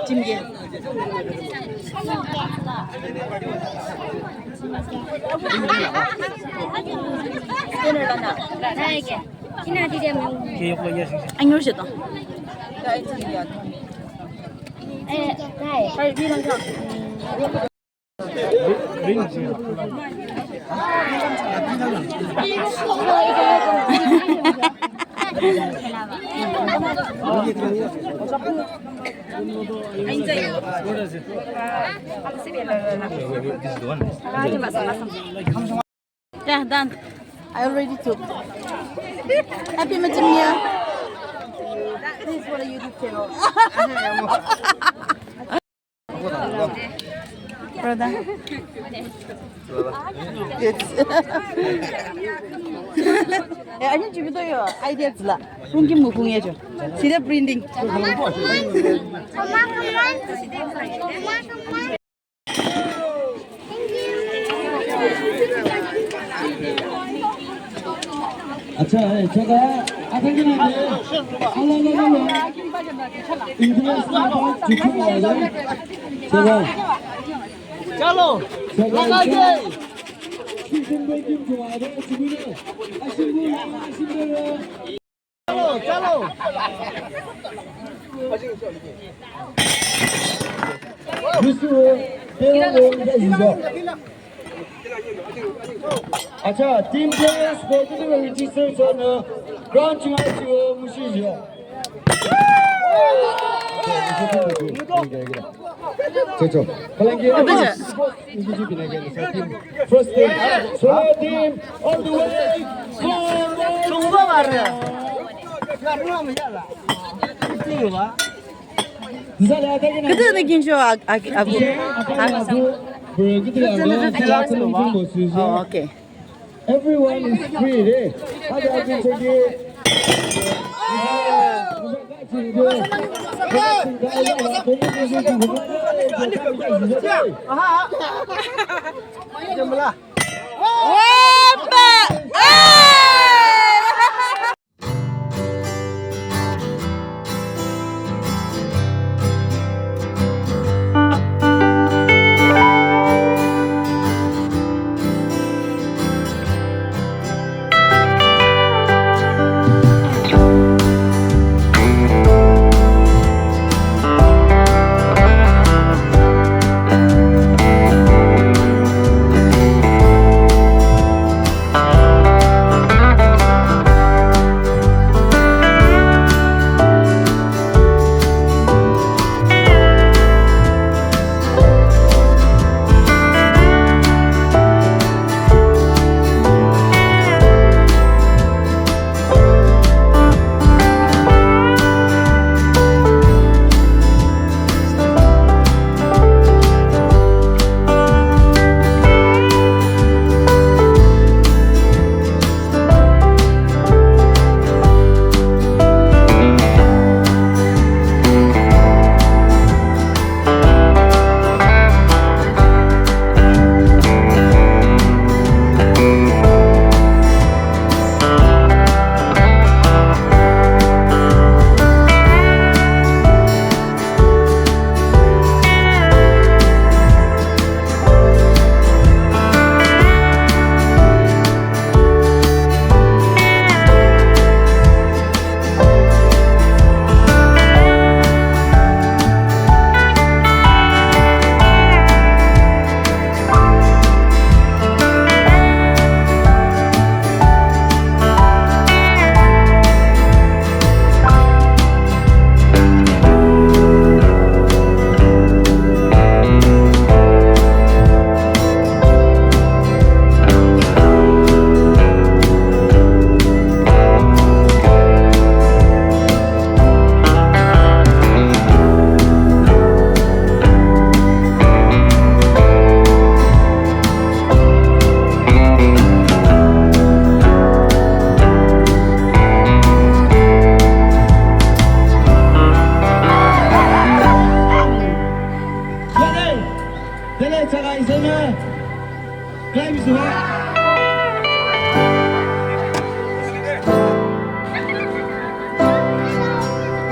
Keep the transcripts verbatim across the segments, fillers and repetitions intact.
Jimge. Dinner la na. Angyo sheto. Yeah, done. I already took. Happy Majimia. This is for the YouTube channel. Brother. Yes. Eh, ani jibido yo, idea tsüla. Kung kim kung ye jo. Sida branding. Acha, eh, chalo, athakhi nade, ala, ala, ala, influence na ba, chuchu wale, chalo, chalo, chalo, lagaye, chalo, chalo, chalo. Acha, team players, for the register, so, uh, ground chunga chu, uh, mushi jo. Cho, cho. Palangi, first team, solo team, all the way. Kıtı ne kincho ag, ag, ag, ag. Oh, okay. Everyone is free, eh? Hadi, hadi, hadi. Hoppa! Hey!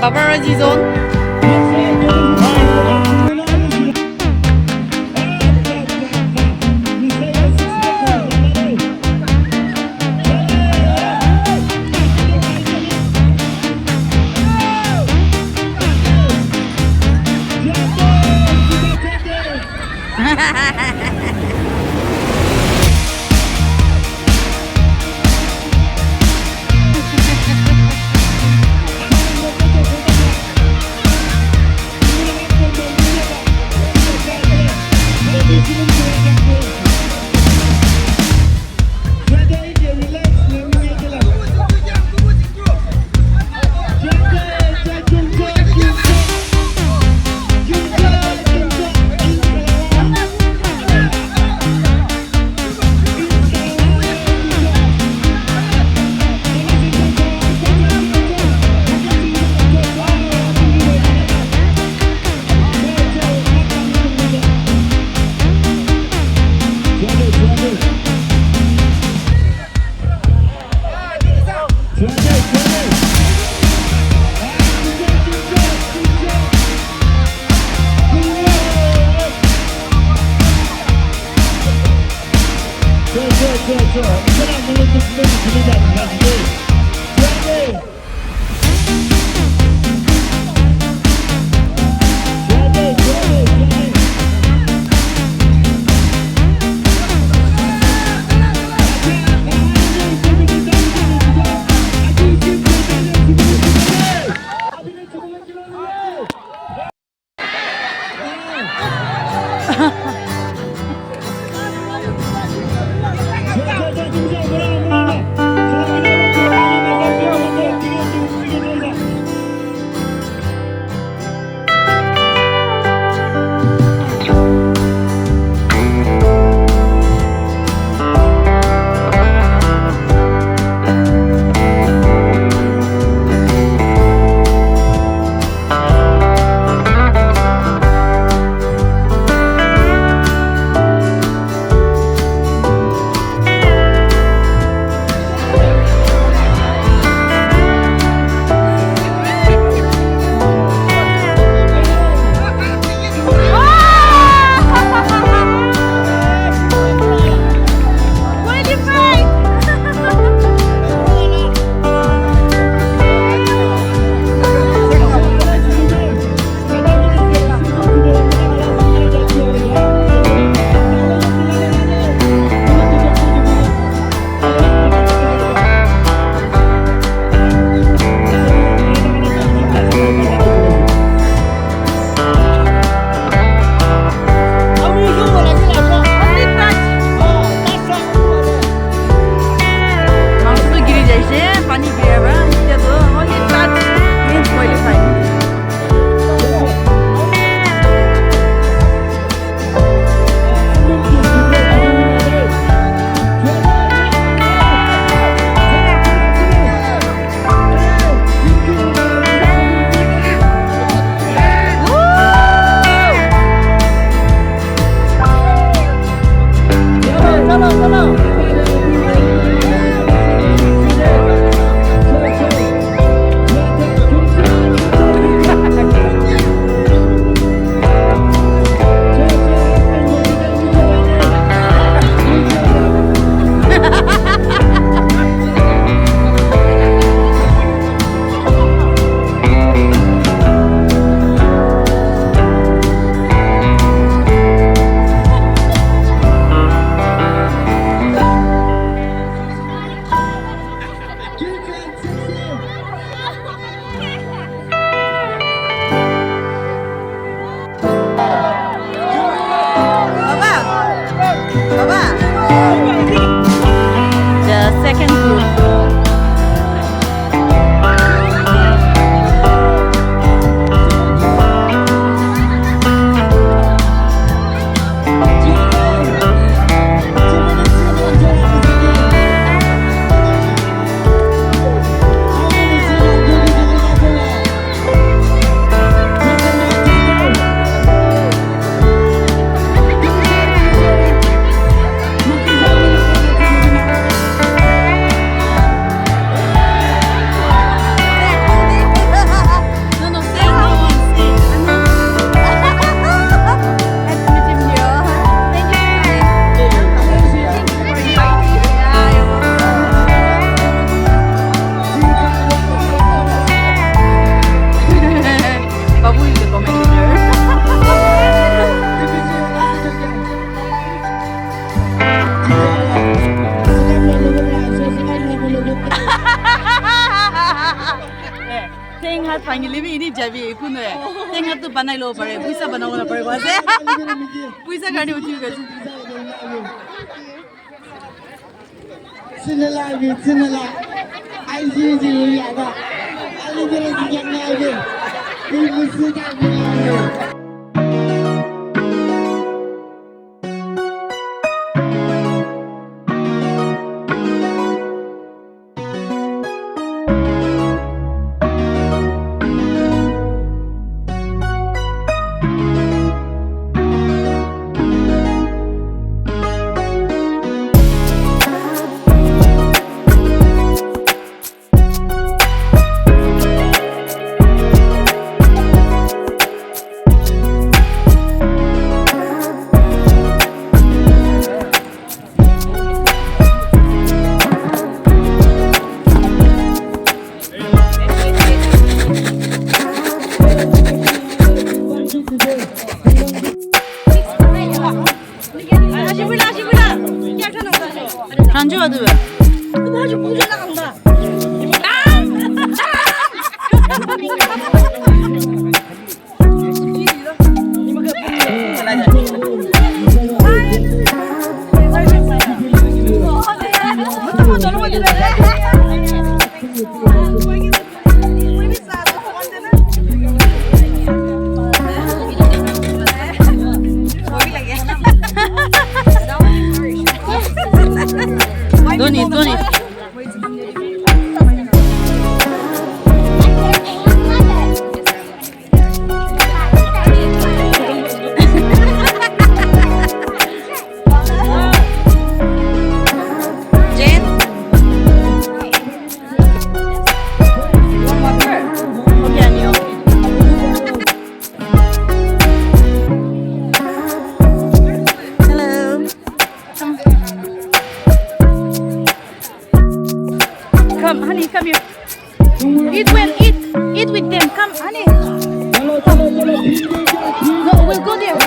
Baba Season. Bi, kuno e. Tenga tu banai lo pare, puisa banai lo pare, wase. Puisa karne uthi gaise. Sinala bi, sinala. Ai, ji, ji, ya, ba. Ali, jere, ji, ya, na, ji. Bi, musu, ta, bi, ya, ya. Don't eat, don't eat. Jane? You want water? Okay, honey, okay. Hello. Come. Come, honey, come here. Eat well, eat. Eat with them. Come, honey. No, we'll go there.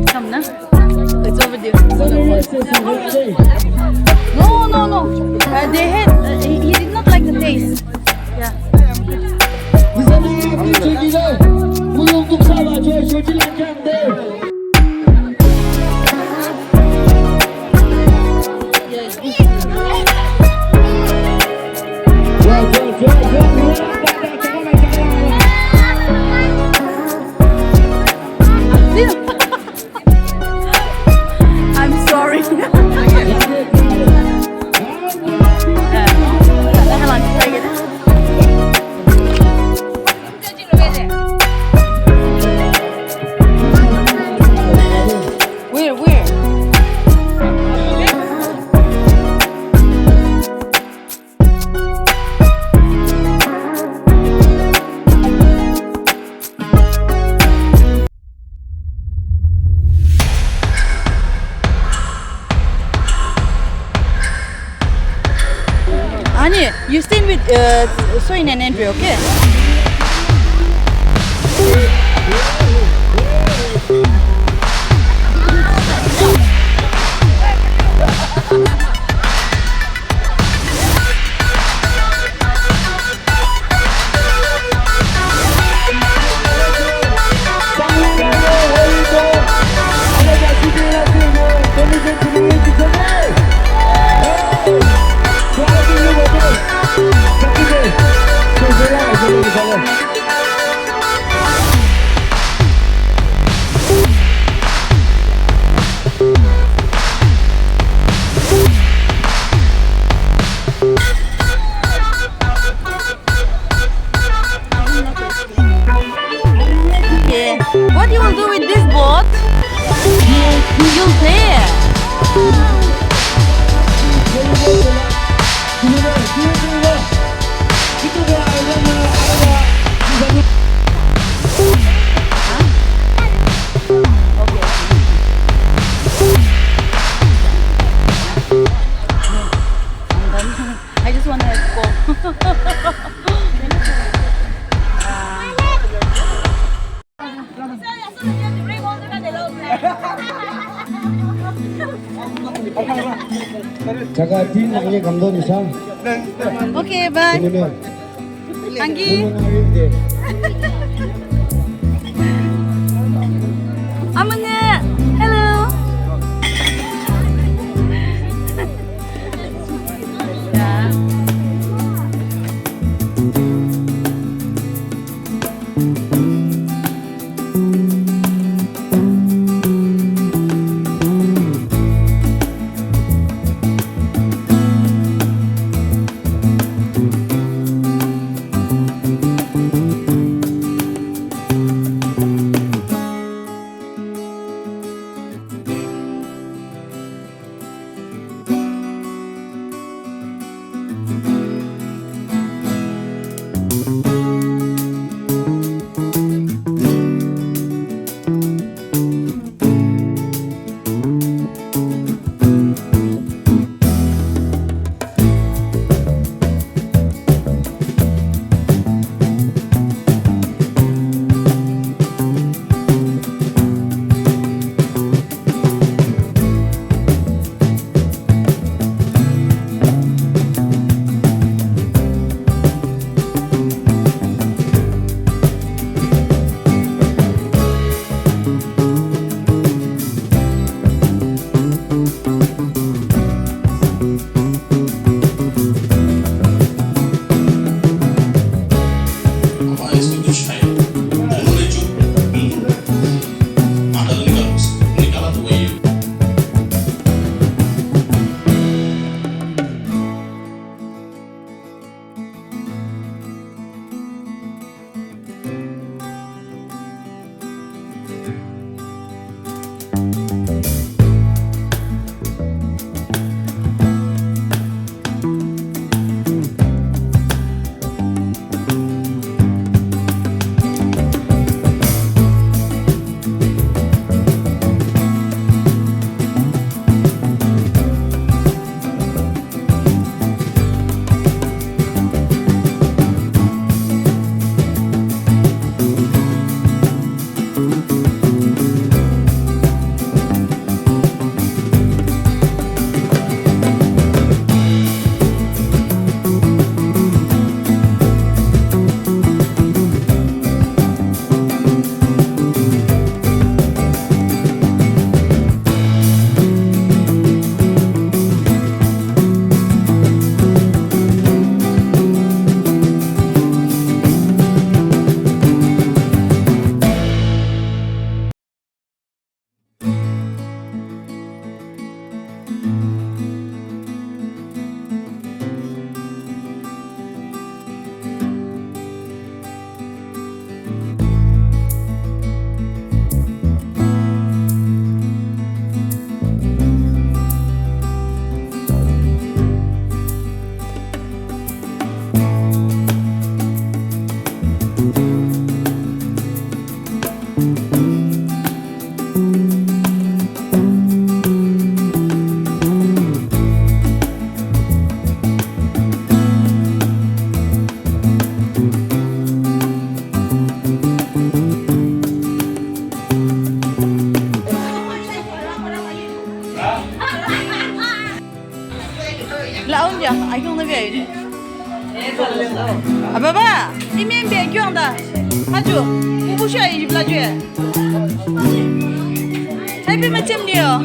Come now. It's over there. No, no, no. Uh, they had, uh, he, he did not like the taste. Yeah. I'm sorry. Where, where? Honey, you stay with, uh, Soin and Andrew, okay? Okay. What you will do with this boat? You'll play. I just wanna go. Jaga tin nangli kamdo nisa. Okay, bye. Anggi. Amenge, hello. Laon ya, ayung na bi ayo. Ababa, imi imi ayung da. Haju, kubu sha ijip laju. Happy macam dia.